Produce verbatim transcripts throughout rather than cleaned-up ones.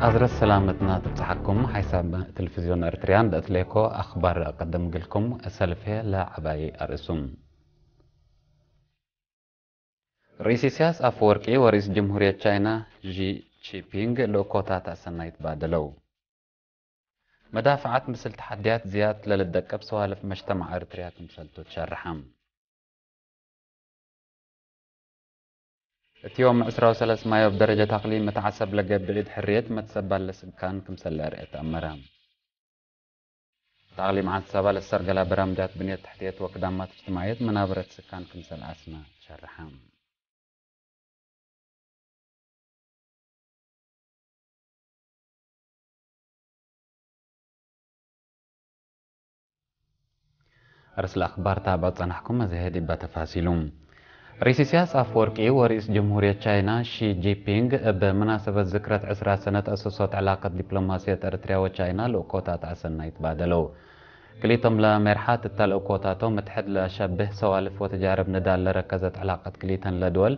ሐዝረት ሰላመትና ትብጽሐኩም። ሓይሳብ ቴሌቪዝዮን ኤርትርያ እንዴ እትሌኮ አኽባር እቀድም እግልኩም። ሰልፌ ለዐባይ አርእሱም። ርኢስ ኢሳያስ አፈወርቂ ወርኢስ ጅምሁርየት ቻይና ሺ ጂንፒንግ ልእኮታት አሰናይት ባደለው። መዳፍዓት ምስል ተሐድያት ዝያድ ለልደቀብ ሰዋልፍ መጅተማዕ ኤርትርያ ክምሰልቱ ትሸርሐ። እት ዮም ዕስራ ወሰለስ ማዮ እብ ደረጀት አቅሊም እት ዐሰብ ለገብእ ዒድ ሕርየት መትሰባል ለስካን ክምሰል ለአርኤ ተአመረ። እት አቅሊም ዐሰበ ለሰርገላ በራምጃት ብንየት ተሕትየት ወክዳማት እጅትማዕየት መናበረት ስካን ክምሰል አስመ ሸርሐ። አርእስ ለአኽባር ታብዕ ጸናሕኩም፣ አዜ ዲበ ተፋሲሉ። ርኢስ ኢሳያስ አፈወርቂ ወርኢስ ጅምሁርየት ቻይና ሺ ጂንፒንግ እብ መናሰበት ዝክረት ዕስራ ሰነት አሰሶት ዕላቀት ዲፕሎማስየት ኤርትርያ ወቻይና ልእኮታት አሰናይት ባደለው። ክልኢቶም ለሜርሓት እተ ልእኮታቶም እት ሕድ ለሸብህ ሰዋልፍ ወተጃርብ ንዳል ለረከዘት ዕላቀት ክልኢተን ለድወል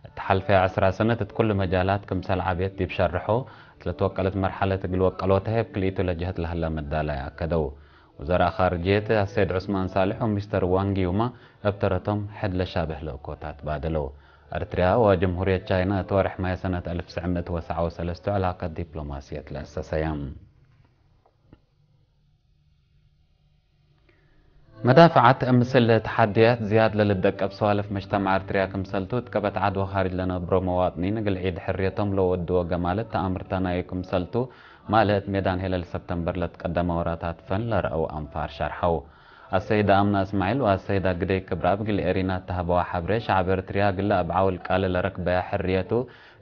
እት ሐልፈየ ዕስራ ሰነት እት ኩሉ መጃላት ክምሰል ዐቤት ዲብ ሸርሖ፣ እት ለትወቀለት መርሐለት እግል ወቀሎተ ህይ እብ ክልኢቱ ለጀህት ለህለ መዳላይ አከደው። ወዘራእ ካርጅየት አሰይድ ዑስማን ሳልሕ ወሚስተር ዋንግ ዩማ እብ ተረቶም ሕድ ለሻብህ ልእኮታት ባደለው። ኤርትርያ ወጅምሁርየት ቻይና እት ወርሕ ማይ ሰነት አልፍ ትስዕ ምእት ወሰብዓ ወሰለስቱ ዕላቀት ዲፕሎማስየት ለአሰሰየ። መዳፍዓት ምስል ተሐድያት ዝያድ ለልደቀብ ሰዋልፍ መጅተማዕ ኤርትርያ ክምሰልቱ፣ እት ቀበት ዐድ ወካርጅ ለነብሮ መዋጥኒን እግል ዒድ ሕርየቶም ለወድዎ ገማለት ተአምርተ ናዩ ክምሰልቱ፣ ማለ እት ሜዳን ሄለል ሰብተምበር ለትቀደመ ወራታት ፈን ለረአው አንፋር ሸርሐው። አሰይደ አምና እስማዒል ወአሰይደ ግደይ ክብረአብ እግል ኤሪና እተ ሀበዋ ሐብሬ፣ ሸዐብ ኤርትርያ እግለ አብዓው እልቃለ ለረክበያ ሕርየቱ፣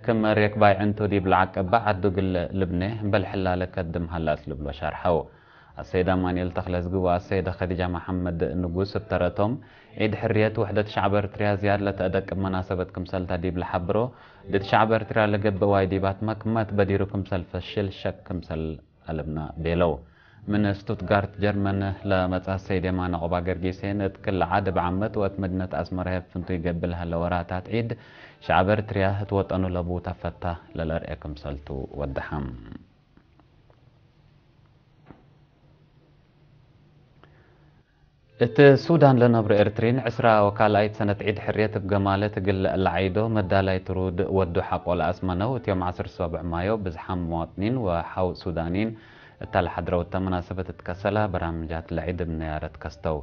ክም ሬክባይ ዕንቱ ዲብ ለዐቀበ ዐዱ እግል ልብኔ እምበል ሕላለ ከድም ሀላ እት ልብሎ ሸርሐው። አሰይድ አማኑኤል ተክለዝጊ ወአሰይደ ከዲጃ መሐመድ ንጉስ እብ ተረቶም፣ ዒድ ሕርየት ውሕደት ሸዕብ ኤርትርያ ዝያድ ለተአደቅብ መናሰበት ክምሰልተ ዲብ ለሐብሮ፣ ድድ ሸዕብ ኤርትርያ ለገብእ ዋይዲባትመ ክመት በዲሩ ክምሰል ፈሽል ሸክ ክምሰል አለብና ቤለው። ምን ስቱትጋርት ጀርመን ለመጽአ አሰይድ የማነ ዑቅባ ገርጊሴን፣ እት ክል ዐድ እብ ዓመት ወእት መድነት አስመረ ህብ ፍንቱይ ገብእ ለሀለ ወራታት ዒድ፣ ሸዕብ ኤርትርያ እት ወጠኑ ለቡ ተፈታ ለለርኤ ክምሰልቱ ወደሐም። እት ሱዳን ለነብሩ ኤርትሪን፣ ዕስራ ወካልኣይት ሰነት ዒድ ሕርየት እብ ገማለት እግል ለዐይዶ መዳላይ ትሩድ ወዱ ሐቆ ለአስመነው፣ እት ዮም ዐስር ሰቡዕ ማዮ ብዝሓም መዋጥኒን ወሐው ሱዳኒን እተ ለሐድረው እተ መናሰበት እት ከሰላ በራምጃት ለዒድ እብ ነያረት ከስተው።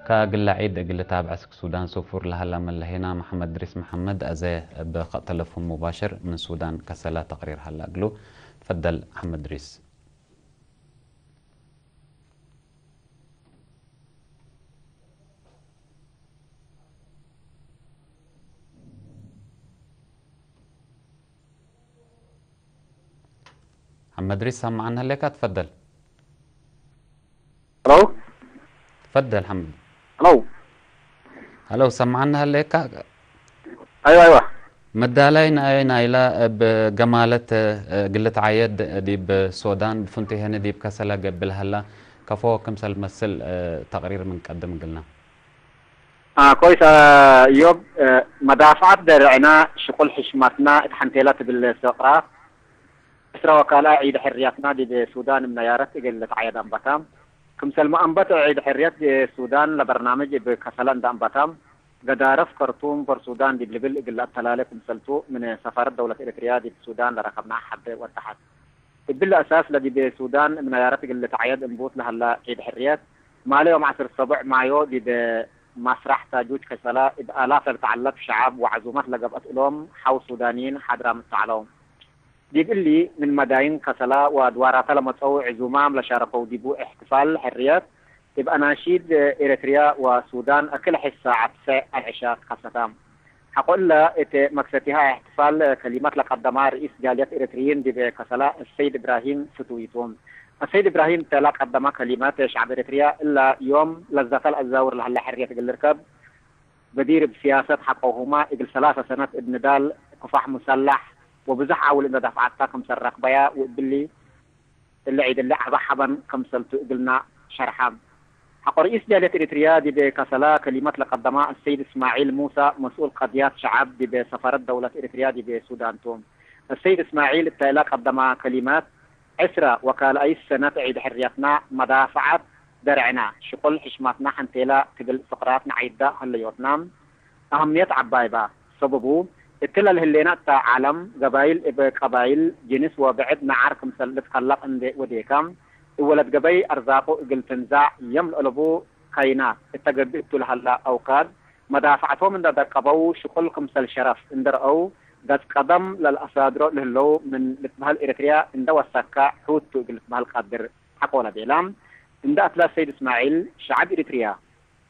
ከእግለ ዒድ እግል ልታብዕ እስክ ሱዳን ሱፉር ለሀላ መለሄና መሐመድ እድሪስ መሐመድ አዜ እብ ኸጥ ተለፎን ሙባሽር ምን ሱዳን ከሰላ ተቅሪር ሀላ እግሉ። ትፈደል ሐመድ እድሪስ። ሐመድ እድሪስ ሰማዕና ህሌካ፣ ትፈደል። ሄሎ። ትፈደል ሐመድ። ሄሎ። ሄሎ፣ ሰማዕና ህሌካ? አይዋ፣ አይዋ። መዳላይ ናይ ናይላ እብ ገማለት እግል ልትዓየድ ዲብ ሶዳን፣ ብፍንቱይ ህኒ ዲብ ከሰለ ገብእ ለሀላ ከፎ ክምሰል መስል ተቅሪር ምን ቀድም እግልና። አ፣ ኮይስ፣ አ፣ እዮብ፣ አ፣ መዳፍዓት ደርዕና ሽቁል ሕሽመትና እት ሐንቴላ ትብል ፍቅራ፣ ዕስራ ወካልኣይ ዒድ ሕርያትና ዲብ ሱዳን እብ ነያረት እግል ልትዓየድ አንበታ። ክምሰልመ አንበት ዒድ ሕርየት ሱዳን ለበርናምጅ እብ ከሰለ እንደ አንበታ፣ ገዳረፍ ከርቱም ፖርት ሱዳን ዲብ ልብል እግል ለአተላሌ ክምሰልቱ ምን ሰፋረት ደውለት ኤረትርያ ዲብ ሱዳን ለረከብና ሐብ ወደሐት። እብሊ አሳስ ለዲብ ሱዳን እብ ነያረት እግል ልትዓየድ እንቡት ለሀላ ዒድ ሕርየት፣ ማለ ዮም ዐስር ሰቡዕ ማዮ ዲብ መስራሕ ታጁጅ ከሰላ እብ አላፍ ለልትዐለፍ ሸዐብ ወዐዙመት ለገብአት እሎም ሐው ሱዳንይን ሓድራም እተ ዐለው። ዲብ እሊ ምን መዳይን ከሰላ ወአድዋራተ ለመጸው ዕዙማም ለሻረከው ዲቡ እሕትፋል ሕርየት፣ እብ አናሺድ ኤረትርያ ወሱዳን እክል ሐይስ ሳዐት ሰዕ አልዕሻ ትከሰተ። ሐቆ እለ፣ እት መክሰቲሃ እሕትፋል ከሊመት ለቀደማ ርኢስ ጃልየት ኤረትርዪን ዲብ ከሰላ አሰይድ እብራሂም ፍቱይ ቱ። አሰይድ እብራሂም እተ ለቀደመ ከሊመት፣ ሸዐብ ኤረትርያ እለ ዮም ለዘተ ለአዛውር ለሀለ ሕርየት እግል ልርከብ፣ በዲር እብ ስያሰት ሐቆሁመ እግል ሰላሰ ሰነት እብ ንዳል ክፋሕ ሙሰላሕ ወብዞሕ አውል እንዴ ዳፍዐታ ክምሰል ረክበያ ወእብሊ እሊ ዒድ እሊ ዐበ ሐበን ክምሰልቱ እግልና ሸርሐ። ሐቆ ርኢስ ጃልየት ኤሪትርያ ዲብ ከሰላ ከሊመት ለቀደማ አሰይድ እስማዒል ሙሳ መስኡል ቀድያት ሸዐብ ዲብ ሰፋረት ደውለት ኤሪትርያ ዲብ ሱዳን ቱ። አሰይድ እስማዒል እተ እለ ቀደማ ከሊመት፣ ዕስረ ወካልኣይት ሰነት ዒድ ሕርየትና መዳፍዐት ደርዕና ሽቁል ሕሽማትና ሐንቴላ ትብል ፍቅራት ነዓይዳ ሀለዮትና። አህምየት ዐባይ በ። ሰበቡ፣ እት ለልህሌነ እተ ዓለም፣ ገባይል እብ ቀባይል፣ ጅንስ ወብዕድ ነዓር ክምሰል ልትከለቅ እንዴ ወዴከ፣ እብ ወለት ገበይ አርዛቁ እግል ትንዛዕ የም ለአለቡ ካይናት እተ ገብእ እቱ ለሀላ አውካድ፣ መዳፍዐቶም እንዴ ደቀበው ሽቁል ክምሰል ሸረፍ እንዴ ረአው፣ ገጽ ቀደም ለልአሳድሮ ለህለው ምን ልትበህል ኤረትርያ እንዴ ወሰከ ሑቱ እግል ልትበህል ቀድር ሐቆለ ቤለ። እንዴ አትለ ሰይድ እስማዒል፣ ሸዐብ ኤረትርያ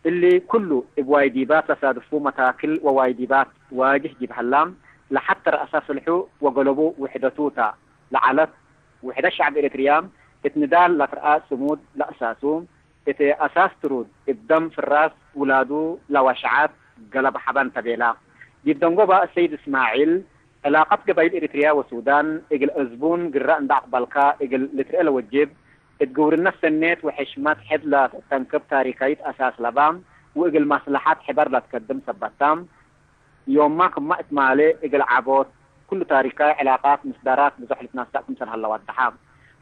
እሊ ኩሉ እብ ዋይዲባት ለሳድፉ መታክል ወዋይዲባት ዋጅህ ዲብ ሀላ፣ ለሐት ተረአሰ ስልሑ ወገለቡ ውሕደቱ ተ። ለዐለት ውሕደት ሸዐብ ኤረትርያ እት ንዳል ለትርአ ስሙድ ለአሳሱ፣ እት አሳስ ትሩድ እብ ደም ፍራስ ውላዱ ለወሸዐት ገለብ ሐበን ተ ቤለ። ዲብ ደንጎበ ሰይድ እስማዒል፣ ዕላቀት ገባይል ኤረትርያ ወሱዳን እግል አዝቡን ግረ እንዴ አቅበልከ እግል ልትርኤ ለወጅብ፣ እት ግውርነት ሰኔት ወሕሽመት ሕድ ለትአተንክብ ታሪካይት አሳስ ለበ ወእግል መስለሐት ሕበር ለትከድም ሰበት ተ። ዮምመ ክመ እት ማሌ እግል ዐቦት፣ ክሉ ታሪካይ ዕላቃት ምስዳራት ብዞሕ ልትነሰእ ክምሰል ሀለ ወደሐ።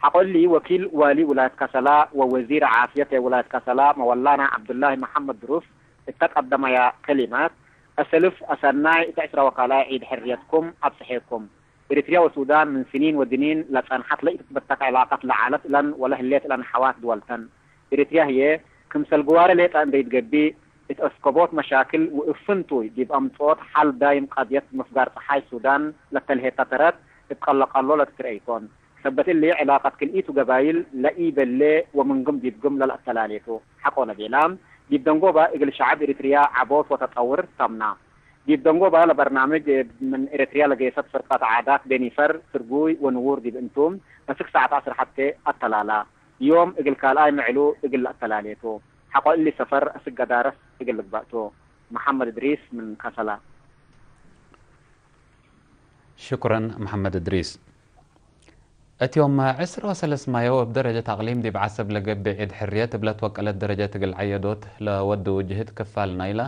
ሐቆ እሊ፣ ወኪል ዋሊ ውላየት ከሰላ ወወዚር ዓፍየት ውላየት ከሰላ መወላና ዐብዱላሂ መሐመድ ድሩፍ እተ ቀደመያ ከሊመት፣ አሰልፍ አሰናይ እት ዕስረ ወካልኣይ ዒድ ሕርየትኩም አብጽሔኩም። ኤሪትርያ ወሱዳን ምን ስኒን ወድኒን ለጸንሐት ለኢትትበተክ ዕላቀት ለዐለት እለን ወለህሌት እለን ሐዋት ድወል ተን። ኤሪትርያ ህዬ፣ ክምሰል ግዋረ ሌጠ እንዴ ኢትገብእ፣ እት አስከቦት መሻክል ወእብ ፍንቱይ ዲብ አምጽኦት ሐል ዳይም ቀድየት ምፍጋር ጸሓይ ሱዳን ለተልሄተ ተረት እብ ቀሎ-ቀሎ ለትትርአይ ቶን። ሰበት እሊ፣ ዕላቀት ክልኢቱ ገባይል ለኢበሌ ወምን ግም ዲብ ግም ለለአተላሌ ቱ። ሐቆለ ቤላ፣ ዲብ ደንጎበ እግል ሸዐብ ኤሪትርያ ዐቦት ወተጠውር ተምና። ዲብ ደንጎበ ለበርናምጅ ምን ኤረትርያ ለገይሰት ፍርቀት ዓዳት ቤኒፈር፣ ስርጉይ ወንዉር ዲብ እንቱ፣ አስክ ሰዓት ዐስር ሐቴ አተላላ። ዮም እግል ካልኣይ ምዕሉ እግል ለአተላሌ ቱ። ሐቆ እሊ ሰፈር አስክ ገዳረስ እግል ልግበእ ቱ። መሐመድ እድሪስ ምን ከሰላ። ሽኩረን መሐመድ እድሪስ። እት ዮም ዕስር ወሰለስ ማዮ እብ ደረጀት አቅሊም ዲብ ዐሰብ ለገብእ ዒድ ሕርየት እብ ለትወቀለት ደረጀት እግል ዐየዶት ለወድው ጅህድ ክፋል ናይላ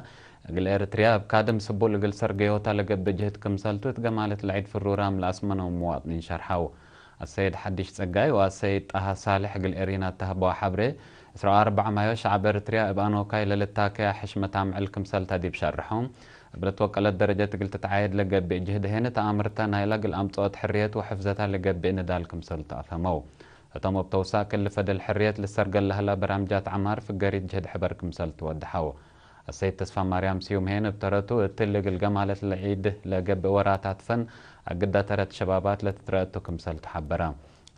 እግል ኤረትርያ እብ ካድም ስቡል እግል ሰርገዮታ ለገብእ ጅህድ ክምሰልቱ እት ገማለት ለዒድ ፍሩራም ለአስመነው መዋጥኒን ሸርሐው። አሰይድ ሐዲሽ ጸጋይ ወአሰይድ ጣሃ ሳልሕ እግል ኤሪና ተሀበዋ ሐብሬ፣ ዕስራ ወአርበዕ ማዮ ሸዐብ ኤረትርያ እብ አኖካይ ለልታከያ ሕሽመት አምዕል ክምሰልታ ዲብ ሸርሐው። እብ ለትወቀለት ደረጀት እግል ትትዓየድ ለገብእ ጅህድ ሄነ ተአምርተ ናይለ እግል አምጽኦት ሕርየት ወሕፍዘታ ለገብእ ንዳል ክምሰልቱ አፍሀመው። ህቶም እብ ተውሳክ እሊ ፈደል ሕርየት ልሰርገል ለህላ በራምጃት ዐማር ፍገሪት ጅህድ ሕበር ክምሰልቱ ወደሐው። አሰይድ ተስፋማርያም ስዩም ሄን እብ ተረቱ፣ እትሊ እግል ገማለት ለዒድ ለገብእ ወራታት ፈን አግዳ ተረት ሸባባት ለትትረአቱ ክምሰልቱ ሐበረ።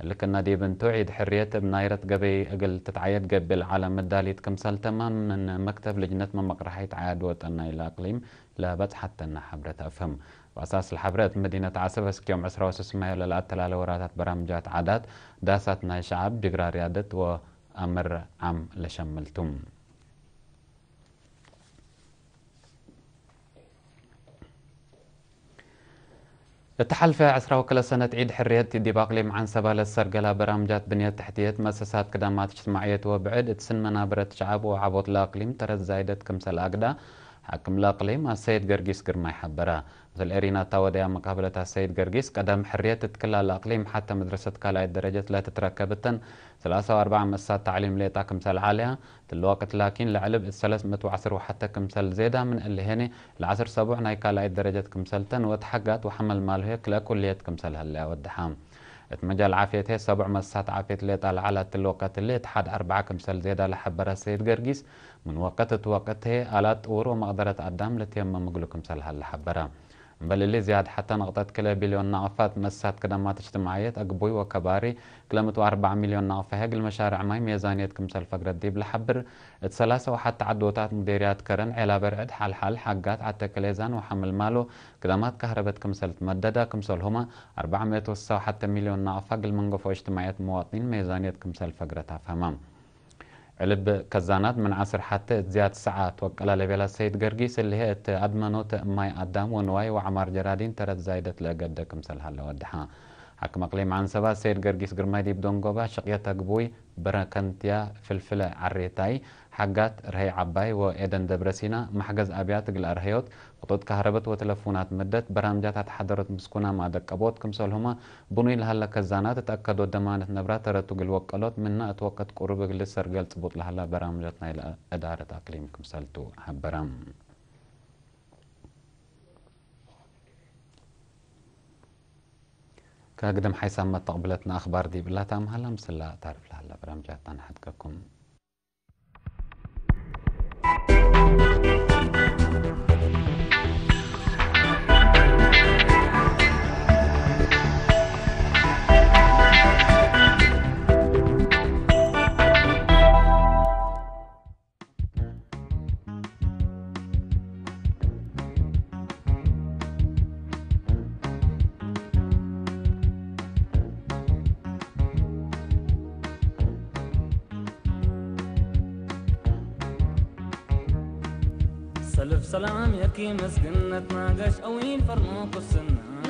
እሊ ክእነ ዲብ እንቱ፣ ዒድ ሕርየት እብ ናይረት ገበይ እግል ትትዓየድ ገብእ ለዐለ ምዳሊት ክምሰልተመ ምን መክተብ ልጅነት መመቅረሐይት ዓያድ ወጠን ናይለ አቅሊም ለበጽሐተነ ሐብረት አፍህም። ወአሳስ ለሐብረት፣ መዲነት ዐሰብ እስክ ዮም ዕስራ ወሰለስ ማዮ ለለአተላለ ወራታት በራምጃት ዓዳት፣ ዳሳት ናይ ሸዐብ፣ ጅግራ ርያደት ወአምር ዓም ለሸምል ቱ። እት ሐልፈ ዕስራ ወክለ ሰነት ዒድ ሕርየት ዲብ አቅሊም ዐንሰበ ለሰርገላ በራምጃት ብንየት ተሕትየት፣ መእሰሳት ክዳማት እጅትማዕየት ወብዕድ እት ስን መናበረት ሸዐብ ወዐቦት ለአቅሊም ተረት ዛይደት ክምሰል አግዳ፣ ሓክም ለአቅሊም አሰይድ ገርጊስ ግርማይ ሐበረ። ምስል ኤሪናታ ወደያ መቃብለት አሰይድ ገርጊስ፣ ቀደም ሕርየት እት ክላ ለአቅሊም ሐተ መድረሰት ካልኣይት ደረጀት ለትትረከብ እተን፣ ሰላሳ ወአርበዕ መእሰሳት ተዕሊም ሌጣ ክምሰል ዐለያ፣ እትሊ ወቅት ላኪን ለዐልብ እት ሰለስ ምእት ወዐስር ወሐተ ክምሰል ዜዳ ምን እሊ ሄኔ ለዐስር ሰቡዕ ናይ ካልኣይት ደረጀት ክምሰል ተን ወእት ሐጋት ወሐመልማሉ ህዬ ክልኤ ኩልየት ክምሰል ሀለያ ወደሐ። እት መጃል ዓፍየት ህዬ ሰቡዕ መእሰሳት ዓፍየት ሌጣ ለዐላ እትሊ ወቅት እሊ እት ሐድ አርበዓ ክምሰል ዜዳ ለሐበረ ሰይድ ገርጊስ፣ ምን ወቅት እት ወቅት ህዬ አላት ጥውር ወመቅደረት አዳም ልትየመም እግሉ ክምሰል ሀለ ሐበረ። እምበል እሊ ዝያድ ሐተ ነቅጠት ክልኤ ቢልዮን ናቅፋ እት መእሰሳት ክደማት እጅትማዕየት፣ አግቡይ ወከባሪ፣ ክለ ምእት ወአርበዕ ሚልዮን ናቅፋ ህዬ እግል መሻርዕ ማይ ሜዛንየት ክምሰል ፈግረት ዲብ ለሐብር፣ እት ሰላሳ ወሐተ ዐዶታት ሙዴርያት ከረን፣ ዔላ በርዕድ፣ ሐልሐል፣ ሐጋት፣ ዐተ ክሌዛን ወሐምልማሎ ክደማት ከህረበት ክምሰል ትመደዳ፣ ክምሰልሁመ አርበዕ ምእት ወስሳ ወሐተ ሚልዮን ናቅፋ እግል መንገፎ እጅትማዕየት መዋጥኒን ሜዛንየት ክምሰል ፈግረት አፍሀመ። ዕልብ ከዛናት ምን ዐስር ሐቴ እት ዝያድ ሰዓት ወቀለ ለቤለ ሰይድ ገርጊስ፣ እሊ ህዬ እት አድመኖት ማይ አዳም ወንዋይ ወዐማር ጀራዲን ተረት ዛይደት ለእገደ ክምሰል ሀለ ወደሐ። ሓክም አቅሊም ዐንሰባ ሰይድ ገርጊስ ግርማይ ዲብ ደንጎባ፣ ሽቅየት አግቡይ፣ በረከንትያ፣ ፍልፍለ ዐሬታይ፣ ሐጋት፣ ርሀይ ዐባይ ወኤደን ደብረሲና፣ መሕገዝ አብያት እግል አርሀዮት፣ ክጡጥ ካህረበት ወትለፉናት ምደት፣ በራምጃት አትሓደሮት ምስኩና ማደቀቦት ክምሰልሁመ፣ ብኑይ ለሀለ ከዛናት እት አከዶት ደማነት ነብራ ተረቱ እግል ወቀሎት፣ ምነ እት ወቅት ቅሩብ እግል ልሰርገል ጽቡጥ ለሀለ በራምጃት ናይለ እዳረት አቅሊም ክምሰልቱ ሐበረ። ከግድም ሓይሳም መተቅብለትነ አክባር ዲብ እላ ተአምሀላ ምስላ ታርፍ ለሀላ በራምጃትና ነሐድገኩም። ሰልፍ ሰላም የኪ መስግነት ናገሽ አዊን ፈርሞ ኩስና